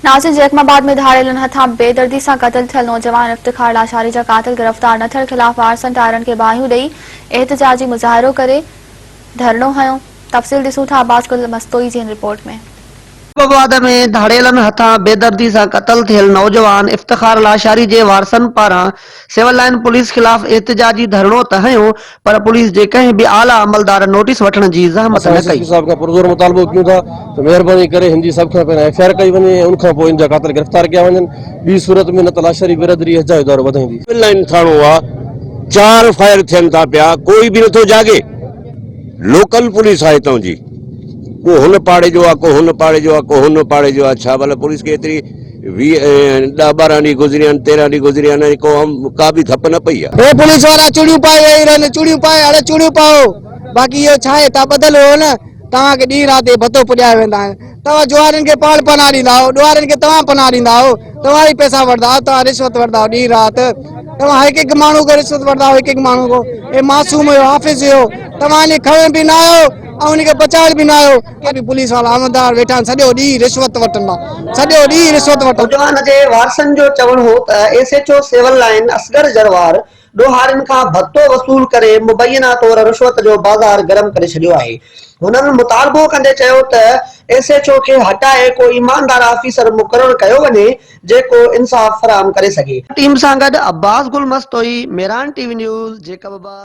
ناظر جيڪب آباد ۾ ڌاڙيلن هٿان بيدردي سان قتل ٿيل نوجوان افتخار لاشاري جا قاتل گرفتار نه ٿيڻ خلاف وارثن ٽائرن کي باهيون ڏئي احتجاجي مظاهرو ڪري ڌرڻو هنيو تفصيل ڏسون ٿا عباس گل مستوئي جي هن رپورٽ ۾. جيڪب آباد ۾ ڌاڙيلن هٿان بيدردي سان قتل ٿيل نوجوان افتخار لاشاري جي وارثن پاران سول لائن پوليس خلاف احتجاجي ڌرڻو ته هنيو پر پوليس جي ڪنهن به اعليٰ عملدار نوٽيس وٺڻ جي زحمت اسان نه ايس ايس ڪئي. پي صاحب کان پرزور مطالبو ڪيون ٿا ته مهرباني ڪري هن جي سڀ کان پهريان ايف I R ڪئي وڃي ۽ ان کان پوء ان جا قاتل گرفتار ڪيا وڃن ٻي صورت ۾ نه ته لاشاري برادري احتجاج دورو وڌائيندي. سول لائن ٿاڻو آ چار فائر ٿين ٿا پيا ڪوئي به نٿو جاڳي لوڪل پوليس آ هتان جي ڪو هن پاڙي جو آ ڪو هن پاڙي جو آ ڪو هن پاڙي جو آ ڇا ڀلا پوليس کي ايتري 20 ڏهه 12 ڏينهن گذري آهن 13 ڏينهن گذري آهن ۽ ڪو ڪا به ڌپ نه پئي آ. هي پوليس وارا چوڙيون پائي ويهي رهن چوڙيون پائي اڙي چوڙيون پائو باقي اهو ڇا آهي توهان ٻڌل هيو نه توهان کي ڏينهن رات هي ڀتو پڄايا ويندا آهن توهان جوارين کي پاڻ پناهه ڏيندا آهيو ڏوهارين کي توهان پناهه ڏيندا آهيو توهان ئي پئسا وٺندا آهيو توهان رشوت وٺندا آهيو ڏينهن رات توهان هڪ هڪ ماڻهو کان رشوت وٺندا آهيو هڪ هڪ ماڻهو کان هي معصوم هيو حافظ هيو توهان ان کي کڻڻ به نه آيو ۽ ان کي بچائڻ به نه آيو ڪي به پوليس وارا عملدار ويٺا آهن سڄو ڏينهن رشوت وٺندا سڄو ڏينهن رشوت وٺندا. نوجوان جي وارثن جو چوڻ هو ته S H O civil line Asghar Jarwar ڏوهارين کان ڀتو وصول ڪري مبينا طور رشوت جو بازار گرم ڪري ڇڏيو آهي. هنن مطالبو ڪندي چيو ته ايس ايڇ او کي هٽائي ڪو ايماندار آفيسر مقرر ڪيو وڃي جيڪو انصاف فراهم ڪري سگهي. ٽيم سان گڏ Abbas Gul Mastoi, Mehran T V news, Jacobabad.